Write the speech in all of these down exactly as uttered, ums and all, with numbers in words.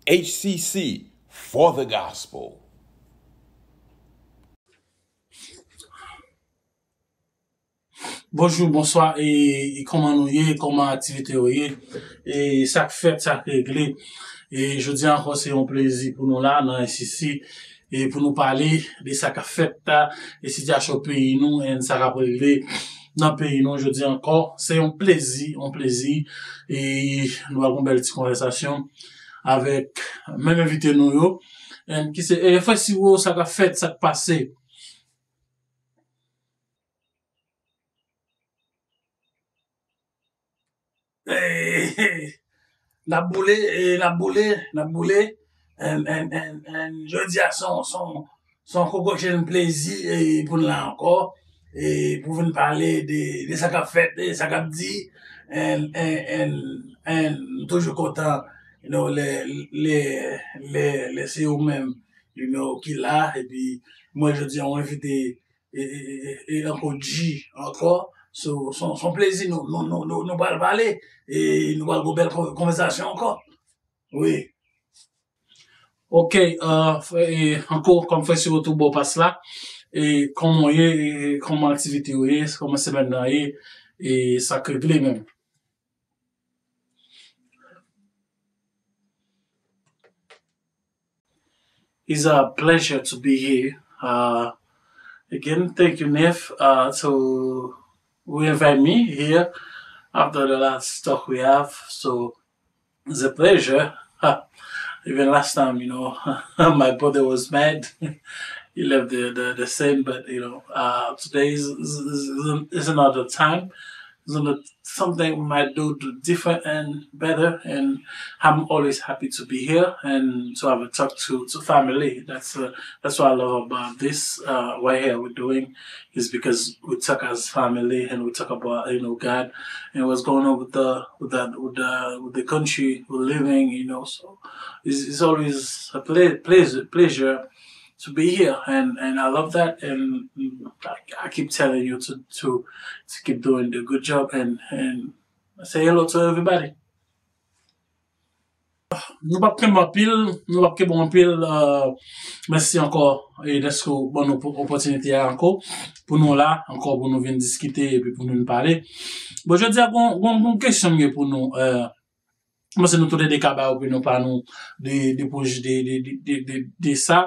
H C C for the gospel. Bonjou, bonswa, e, e kòman nou ye, kòman aktivite yo ye, e sa k fèt, sa k regle. E jodi a ankò, se yon plezi pou nou la nan H C C, e pou nou pale de sa k ap fèt la, e sitiyasyon peyi nou, e sa k ap regle nan peyi nou jodi a ankò. Se yon plezi, yon plezi, e nou ap yon bèl ti konvèsasyon avèk menm envite nou yo, e ki se, e, frè Siwo, sa k ap fèt, sa k pase. N ap boule, e, n ap boule, n ap boule. And, and, and, and jodi a se yon, se yon, se yon kokojen plezi, e, pou n la ankò, e, pou vin pale de, de sa k ap fèt, de sa k ap di. And, and, and, and m toujou kontan, you know, lè, lè, lè, lè se ou menm, you know, ki la, epi mwen jodi a ou envite e, e, e, e ankò G ankò. So, se yon, se yon plezi nou, nou, nou, nou, nou pral pale. E nou pral gon bèl kon- konvèsasyon ankò. Wi. Ok, uh, frè, e, ankò, kòm frè Siwo tou bò pas la, e kòman w ye, e kòman aktivite yo ye, kòman semèn nan ye, e sa k regle menm. It's a pleasure to be here. Uh, again, thank you, Neff, uh, to invite me here after the last talk we have. So it's a pleasure. Even last time, you know, my brother was mad. He left the, the, the same, but, you know, uh, today is, is, is, is another time. Is another something we might do d- different and better. And I'm always happy to be here and to have a talk to, to family. That's uh, that's what I love about this uh, right here we're doing is because we talk as family and we talk about, you know, God, and what's going on with the with that with the with the country we're living. You know, so it's, it's always a ple- pleasure pleasure to be here, and and I love that, and mm, I, I keep telling you to to to keep doing the good job, and and say hello to everybody. Nou p ap kenbe anpil, nou p ap kenbe anpil. Uh, mèsi ankò, e dèske w ban nou opòtinite a ankò pou nou la ankò, pou nou vin diskite epi pou nou vin pale. Bon, jodi a gon gon gon kesyon m gen pou nou. Uh, Mwen panse nou tou lè de ka bay opinyon pa nou de de pwoj- de de de de de de sa.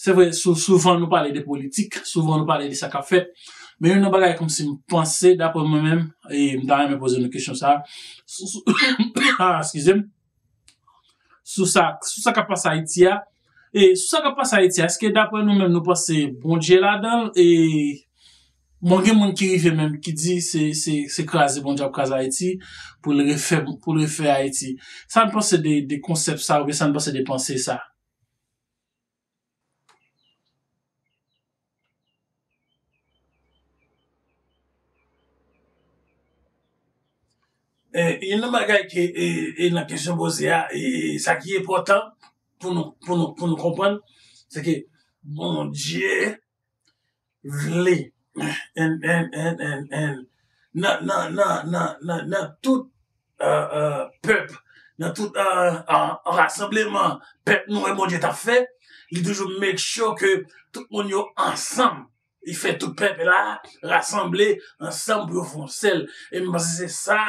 Se vre, sou- souvan nou pale de politik, souvan nou pale de sa k ap fèt. Men youn nan bagay kòmsi m panse, daprè mwen menm, e m ta renmen poze nou kesyon sa, sou, sou, ah, eskize m, sou sa, sou sa k ap pase Ayiti a, e sou sa k ap pase Ayiti a, èske daprè nou menm nou panse Bondye ladan l, e Bon, gen moun ki rive menm ki di se se se kraze Bondye ap kraze Ayiti pou l refè pou l refè Ayiti. Sa n panse de de konsèp sa oubyen sa n panse de panse sa? E, youn nan bagay ke e, e nan kesyon poze a, e, sa ki enpòtan pou nou pou nou pou nou konprann, se ke Bondye vle. And, and, and, and, and, nan, nan, nan, nan, nan, nan tout uh, uh, pèp, nan tout uh, uh, rasanbleman pèp nou wè Bondye t ap fè, li toujou make sure ke tout moun yo ansanm. Li fè tout pèp la rasanble ansanm pou yo fè yon sèl. E m panse se sa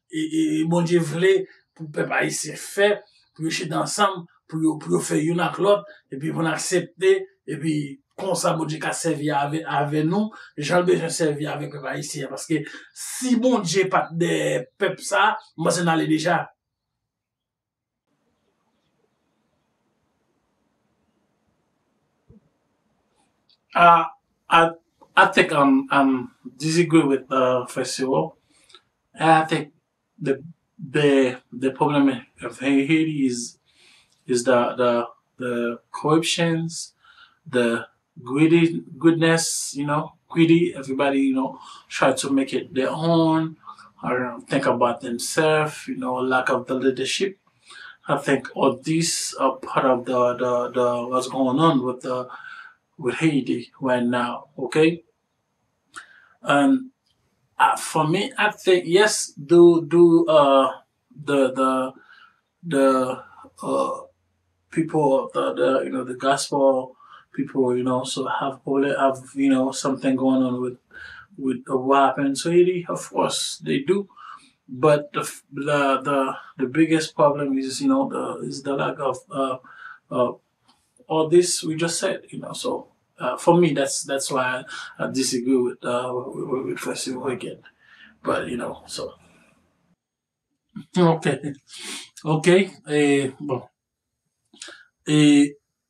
e, e, Bondye vle pou pèp ayisyen fè, pou yo chita ansanm, pou yo, pou yo fè youn ak lòt, epi pou n aksepte, epi konsa Bondye ka sèvi avè, avè nou, jan l bezwen sèvi avèk pèp ayisyen an. Paske si Bondye pa t dèyè pèp sa, m panse n ale deja. I, I, I think I'm, I'm disagree with uh, Festival. I think the the the problem of Haiti is is the the the corruptions, the greedy goodness, you know, greedy. Everybody, you know, try to make it their own. I don't think about themselves, you know, lack of the leadership. I think all these are part of the the, the what's going on with the with Haiti right now. Okay, and uh, for me, I think yes, do do uh the the the uh people, the, the you know the gospel people, you know, so have problem, have you know something going on with with what happened to Haiti. Of course they do, but the the the, the biggest problem is you know the is the lack of uh, uh, all this we just said, you know. So uh, for me, that's that's why I disagree with uh, with, with Festival again. But you know, so Ok. Ok. E, bon. E,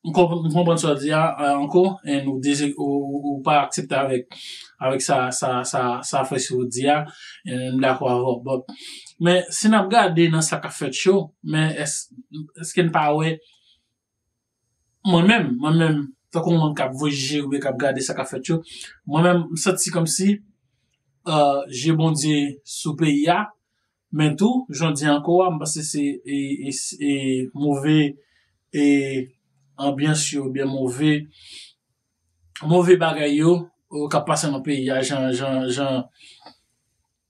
m konprann sa w di a ankò, e nou dezi, ou, ou pa aksepte avèk, avèk sa, sa, sa, sa frè Siro di a, e m dakò avè w. Bon. Men, si n ap gade nan sa k ap fèt yo, men èske n pa wè, mwen menm, mwen menm, tankou moun k ap voye jije oubyen k ap gade sa k ap fèt yo, mwen menm, m santi kòmsi uh, je Bondye sou peyi a, men tou, jan w di ankò a, m panse se e, e, e, move e, anbyans yo, oubyen move, move bagay yo k ap pase nan peyi a, jan, jan, jan,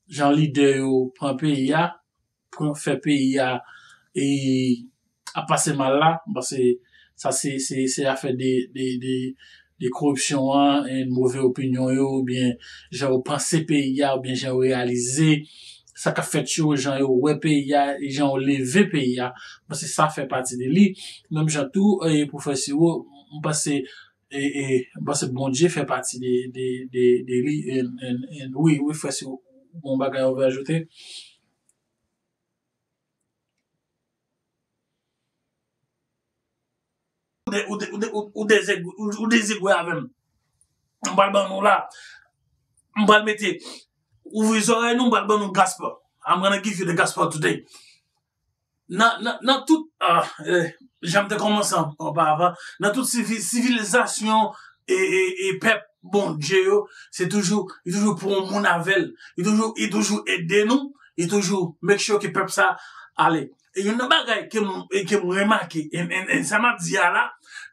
jan lidè yo pran peyi a, pran, fè peyi a e, ap pase mal la, paske sa se, se, se afè de, de, de, de koripsyon an, e move opinyon yo, oubyen jan yo panse peyi a, oubyen jan yo reyalize sa k ap fèt yo, jan yo wè peyi a, e jan yo leve peyi a, paske sa fè pati de li. Menm jan tou, e, pou frè Siro, m panse, e, e, m panse Bondye fè pati de, de, de, de li, e, e, e, wi, wi, frè Siro, bon bagay ou vle ajoute. Ou de, ou de, ou de, ou, ou dezegwe, ou, ou dezegwe avè m. M pral ban nou la. M pral mete, ouvri zòrèy nou, m pral ban nou gospel. I'm gonna give you the gospel today. Nan, nan, nan tout, ah, eh, jan m te kòmanse an, oparavan, nan tout sivi-, sivilizasyon e, e, e pèp Bondye yo, se toujou, li toujou pran yon moun avè l. Li toujou, li toujou ede nou, li toujou make sure ke pèp sa ale. E youn nan bagay ke m, e ke m remake, e, e, e sa m ap di a la,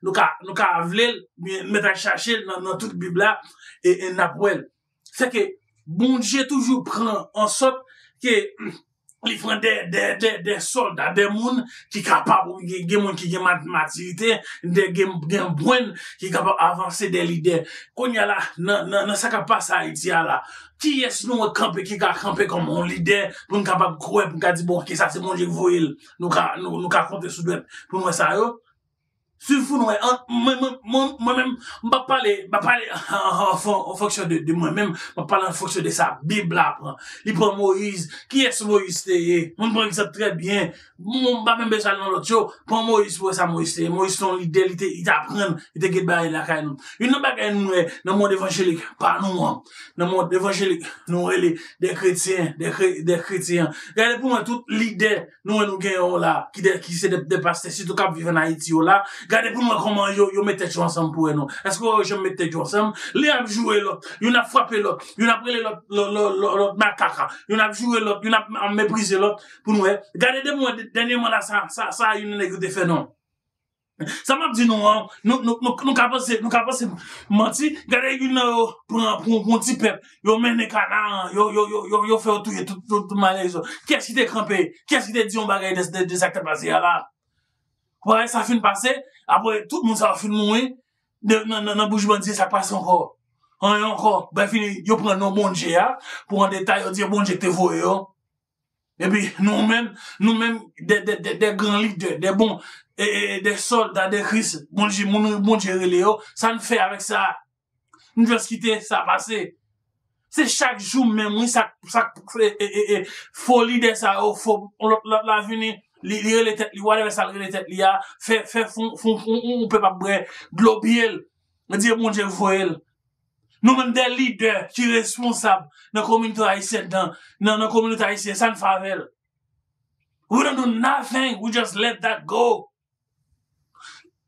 nou ka, nou ka vle l, men mèt al chache l nan, nan tout Bib la, e, e n ap wè l. Se ke Bondye toujou pran an sòt ke li pran de, de, de, de sòlda, de moun ki kapab, gen, gen moun ki gen mat-, matirite, de, gen, gen bwenn ki kapab avanse de lidè. Kounye a la, nan, nan, nan sa k ap pase Ayiti a la, kiyès nou wè kanpe, ki ka kanpe kòm yon lidè pou n kapab kwè, pou n ka di, bon, ok, sa se Bondye ki voye l. Nou ka, nou, nou ka konte sou dwèt pou n wè sa yo. Swiv pou nou wè. An, mwen, mwen, mwen, mwen menm, m p ap pale, m p ap pale an, an, an fon-, an fonksyon de, de mwen menm, m ap pale an fonksyon de sa Bib la pran. Li pran Moyiz. Kiyès Moyiz te ye? Moun pran egzanp trè byen. Bon, m pa menm bezwen al nan lòt yo. Pran Moyiz pou wè sa Moyiz te ye. Moyiz se yon lidè, li te, li te aprann, li te gen bagay lakay nou. Youn nan bagay nou wè nan mond evanjelik pa nou an. Nan mond evanjelik, nou rele de kretyen, de kre-, de kretyen. Gade pou mwen tout lidè nou wè nou gen yo la, ki de, ki se de, de pastè, sitou k ap viv ann Ayiti yo la, gade pou nou wè kòman yo, yo met tèt yo ansanm pou wè nou. Èske yo janm met tèt yo ansanm? Lè y ap joure lòt, youn ap frape lòt, youn ap rele lòt, lòt, lòt, lòt, lòt makaka, youn ap joure lòt, youn ap, ap meprize lòt, pou nou wè. Gade depi mwen dènyèman la, sa, sa, sa youn nan nèg yo te fè non. Sa m ap di nou an, nou, nou, nou, nou ka panse, nou ka panse manti. Gade youn nan yo pran, pran, pran ti pèp, yo mennen Kanaan, yo, yo, yo, yo, yo fè yo touye tout, tout, tout malere yo. Kiyès ki te kanpe? Kiyès ki te di yon bagay de, de, de sa k t ap pase a la? Bagay sa fin pase, apre tout moun sa yo fin mouri, de, nan, nan, nan bouch bandi, sa k pase ankò? Anyen ankò. Brèf, fini, yo pran non Bondye a, pou an detay, yo di Bondye ki te voye yo. Epi nou menm, nou menm, de, de, de, de gran lidè, de bon, e, e, e, de sòlda de Kris, Bondye, moun Bondye rele yo, sa n fè avèk sa? Nou just kite sa pase. Se chak jou menm, wi, sa, sa, e, e, e, fo lidè sa yo, fo, lòt, lòt la vini, li, li rele tèt li, whatever sa l rele tèt li a, fè, fè fon, fon, fon, yon pèp ap bwè dlo pye l. Di Bondye voye l. Nou menm de lidè ki responsab nan kominote ayisyèn nan, nan, nan kominote ayisyèn, sa n fè avè l? We don't do nothing, we just let that go.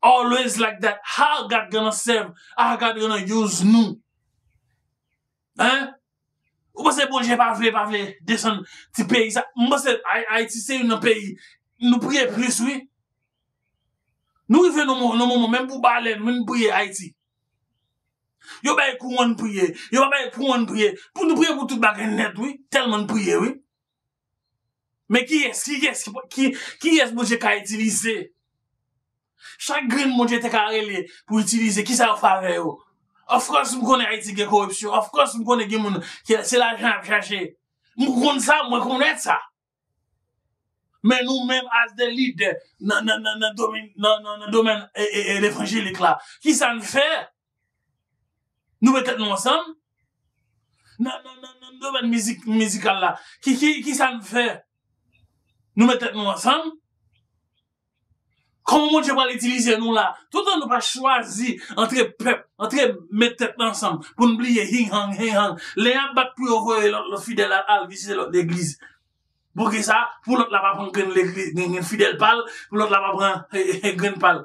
Always like that. How God gonna serve? How God gonna use nou? Hein? Ou panse Bondye pa vle, pa vle desann ti peyi sa? M panse Ay-, Ayiti se youn nan peyi nou priye plis, wi. Nou rive nan mo-, nan moman, menm pou balèn, wi, nou priye Ayiti. Yo bay kouran n priye. Yo pa bay kouran n priye. Pou nou priye pou tout bagay nèt, wi. Tèlman n priye, wi. Men kiyès, kiyès, ki, kiyès Bondye ka itilize? Chak grenn Bondye te ka rele pou itilize, kisa yo fè avè yo? Of course, m konnen Ayiti gen koripsyon. Of course, m konnen gen moun ki se lajan y ap chache. M konn sa, mwen konèt sa. Men nou menm, as de lidè nan, nan, nan, nan domèn, nan, nan, nan domèn e, e, e, levanjelik la, kisa n fè? Nou met tèt nou ansanm? Nan, nan, nan, nan domèn mizik, mizikal la, ki, ki, kisa n fè? Nou met tèt nou ansanm? Kòman Bondye pral itilize nou la? Toutan nou pa chwazi antre pèp, antre met tèt nou ansanm pou n bliye hing hang, hing hang. Lè y ap bat pou yo voye lòt, lòt fidèl al, al vizite lòt legliz. Poukisa? Pou lòt la pa pran grenn legliz, grenn, grenn fidèl pa l, pou lòt la pa pran, e, e, e, grenn pa l.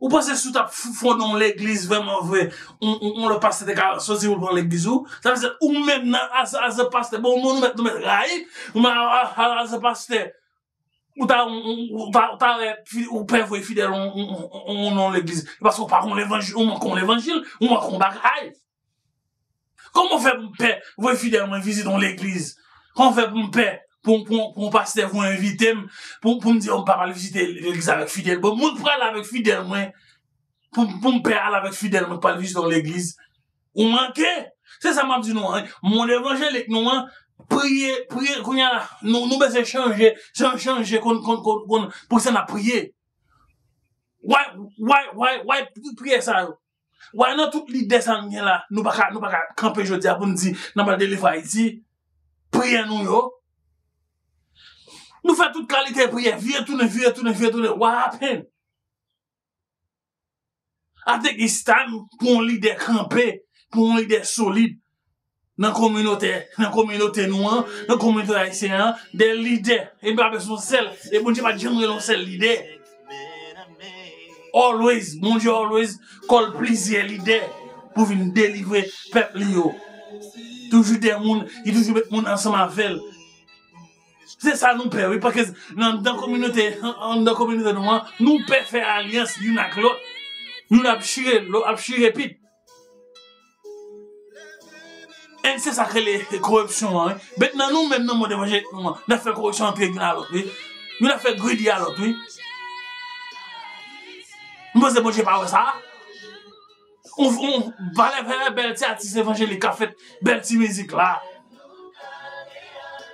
Ou panse si w t ap f-, fonde yon legliz vrèman vre, yon, yon, yon lòt pastè te ka soti pou l pran legliz ou? Sa vle di ou menm nan, as, as a pastè, bon, moun ou mèt, nou mèt rayi, ou mèt, a, a, a, as a pastè, ou ta, ou, ou, ou ta, ou ta wè fi-, ou pè voye fidèl yon, yon, yon, yon, yon legliz. Paske ou pa konn levanjil, ou manke yon levanjil, ou manke yon bagay. Kòman fè pou m pè voye fidèl mwen vizite yon legliz? Kòman fè pou m pè pou, pou, pou yon pastè voye envite m, pou, pou m di, "Oh, m pa pral vizite legliz avèk fidèl"? Bon, moun pral avèk fidèl mwen, pou, pou m pè al avèk fidèl mwen pral vizite yon legliz? Ou manke. Se sa m ap di nou an. Mond evanjelik nou an, priye, priye, kounye a la, nou, nou bezwen chanje, chan-, chanje konn, konn, konn, konn, pou sa n ap priye. Why, why, why, why pri-, priyè sa yo? Why nan tout lidè sa n gen la, nou pa ka, nou pa ka kanpe jodi a pou n di, n ap al delivre Ayiti? Priyè nou yo. Nou fè tout kalite priyè, vire tounen, vire tounen, vire tounen. What happened? I think it's time pou yon lidè kanpe, pou yon lidè solid nan kominote, nan kominote nou an, nan kominote ayisyen an, de lidè. E m pa bezwen yon sèl, e Bondye pa t janm rele yon sèl lidè. Always, Bondye always call plizyè lidè pou vin delivre pèp li yo. Toujou de moun, li toujou met moun ansanm avè l. Se sa nou pè, wi, paske nan, nan kominote, an, anndan kominote nou an, nou pè fè alyans youn ak lòt. Youn ap chire, lòt ap chire pit. And se sa k rele koripsyon an, wi. Mentnan nou menm nan mond evanjelik nou an, n ap fè koripsyon antre youn a lòt, wi. Youn ap fè greedy a lòt, wi. M panse Bondye pa wè sa. On, on, valè, valè bèl ti atis evanjelik k ap fè bèl ti mizik la.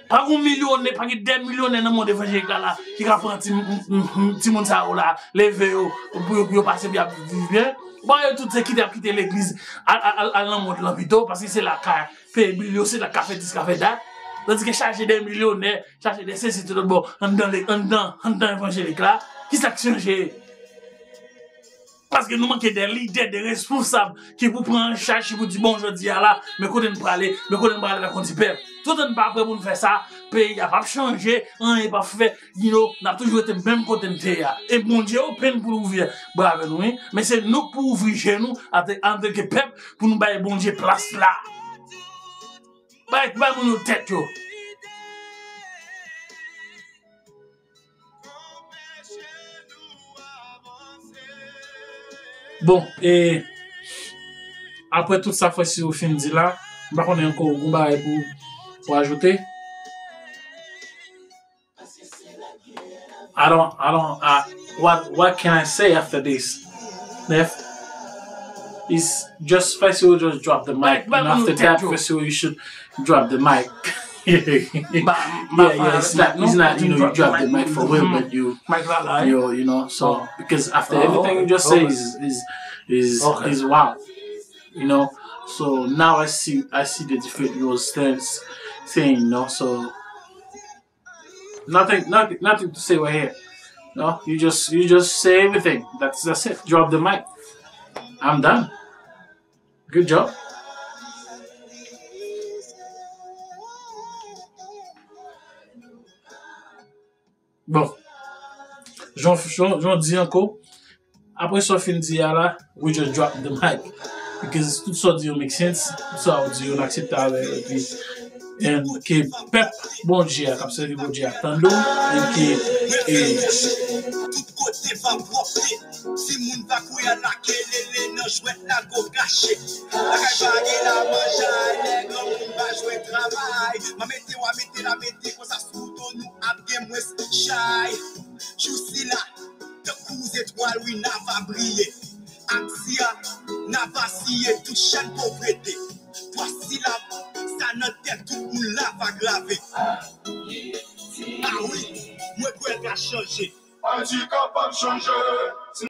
Pa gen milyonè, pa gen de milyonè nan mond evanjelik la, la ki ka pran ti, m, m, m, timoun sa yo la, leve yo, pou yo, pou yo pase, pou y ap viv byen. Ou pa wè yo tout se kite, ap kite legliz, al, al, al, al nan mond lan pito, paske se la ka peye bil yo, se la ka fè dis, ka fè dat. Tandis ke chache de milyonè, chache de sesi tout lòt bò, anndan le, anndan, anndan evanjelik la, kisa k chanje? Paske nou manke de lidè, de responsab ki pou pran an chaj, ki pou di, "Bon, jodi a la, men kote n prale, men kote n prale avèk yon ti pèp." Toutan n pa prè pou n fè sa, peyi a p ap chanje, anyen p ap fèt, you know, n ap toujou rete menm kote n te ye a. E Bondye open pou l ouvri bra avè nou, wi. Men se nou k pou ouvri je nou, ante-, antanke pèp, pou nou bay Bondye plas la. Bay, bay moun yo tèt yo. Bon, e apre tout sa frè Sirou fin di la, m pa konnen ankò ou gon bagay pou, pou ajoute. I don't, I don't, I, what, what can I say after this? Nef, it's just frè Sirou just drop the mic. And after that, frè Sirou, you should drop the mic. Yeah, yeah, it's not, it's not, you know, you drop the mic for real, but you, you, you know, so, because after everything you just say is, is, is, is wow, you know. So now I see, I see the different, you know, stance thing, you know, so nothing, nothing, nothing to say right here. No, you just, you just say everything. That's, that's it. Drop the mic. I'm done. Good job. Bon, jan, jan, jan di ankò, apre sa w fin di a la, we just drop the mic. Because tout sa w di yo make sense, tout sa w di yo n aksepte avè yo, epi, and ke pèp Bondye a, k ap sèvi Bondye a, tande w, e ke, e, tout kote va pwòpte. Si moun pa kwè a lage lele nan jwèt la go kache. Lakay pa gen la manjay, lè granmoun pa jwenn travay. Ma mete w a mete la mete konsa sou do nou ap gen mwens chay. Jou sila, tankou Etwal wi n a va briye. Aksi a n a va siye tout chèn povrete. Twa silab sa nan tèt tout moun la va grave. A wi, mwen kwè l ka chanje. Ayiti kapab chanje si